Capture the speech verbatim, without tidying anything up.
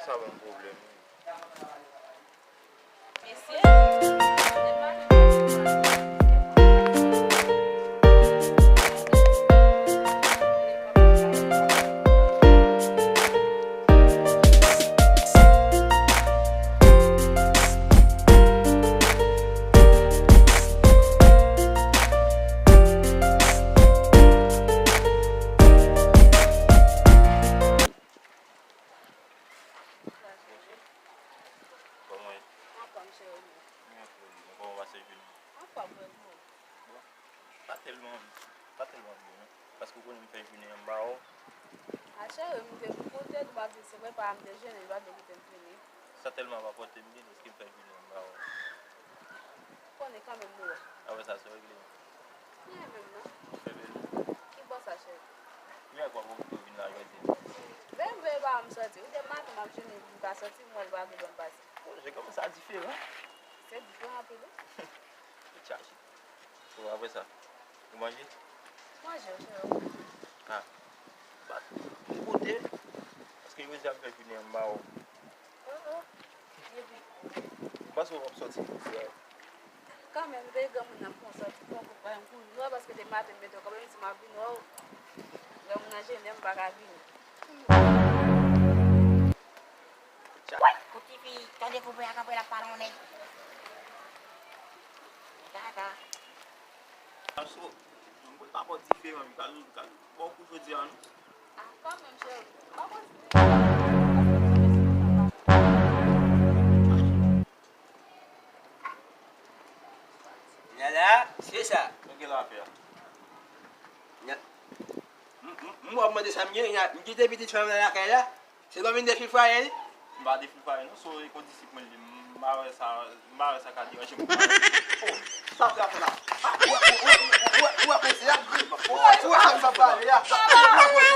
Sa ban m pwoblèm wi. Mesye, Kòman w ye? Anfòm, cheri. Mwen anfòm, mwen. Kòman w pase jounen? Anfòm, frè m. Bon, pa tèlman, pa tèlman byen non. Paske w konnen m fè jounen an m ba w. A cheri, m te pou koute, m pa vin, se vre pa m te jene, li pa te koute m fini. Sa tèlman pa pòte m byen, èske m fè jounen an m ba w? Konnen kanmenm nou wè. Apre sa, se regle. Anyen menm non. Bebe. Ki bò sa, cheri? Premye fwa pou ou vin la jodi. Bebe, pa m sòti. Ou te maten m ap jene pou m ka sòti, m wè l pa vle ban m pase. Bon, je kòmanse a diferan. Se diferan anpil wi. Li chaje. Bon, apre sa, ou manje? Manje, cheri. Ah. Bat, m koute. Paske yo di ap fè jounen an m ba w. Oh, oh. Epi? M panse w ap sòti. Kanmenm, de granmoun nan fè w sòti, fè w konprann kou nwa, paske te maten m mete w kanmenm, si m ap vin wè w, granmoun nan jennen m, m pa ka vini. Woy! Kou tifi, tande kou bouya kanpe l ap pale yon nèg. Gaga. Aso, yon bout pa bò diferan, m pral, m pral bò kou jodi a non. Ah, kanmenm, cheri. Pa kontinye. Nada, se sa. Mwen gen lapè a. Nya-, m, m, m w ap mande sa m gen, nya, m kite pitit fanm nan lakay la. Se lòm vin de fil fwaye li? M pa de fil fwaye non, so e kondisip mwen li, m pa wè sa, m pa wè sa ka deranje mwen. Oh, sa w ap fè la? Ah, ou wè, ou wè, ou wè, ou wè, ou wè koze a? Ou wè, ou wè sa m ap pale a? Ou wè koze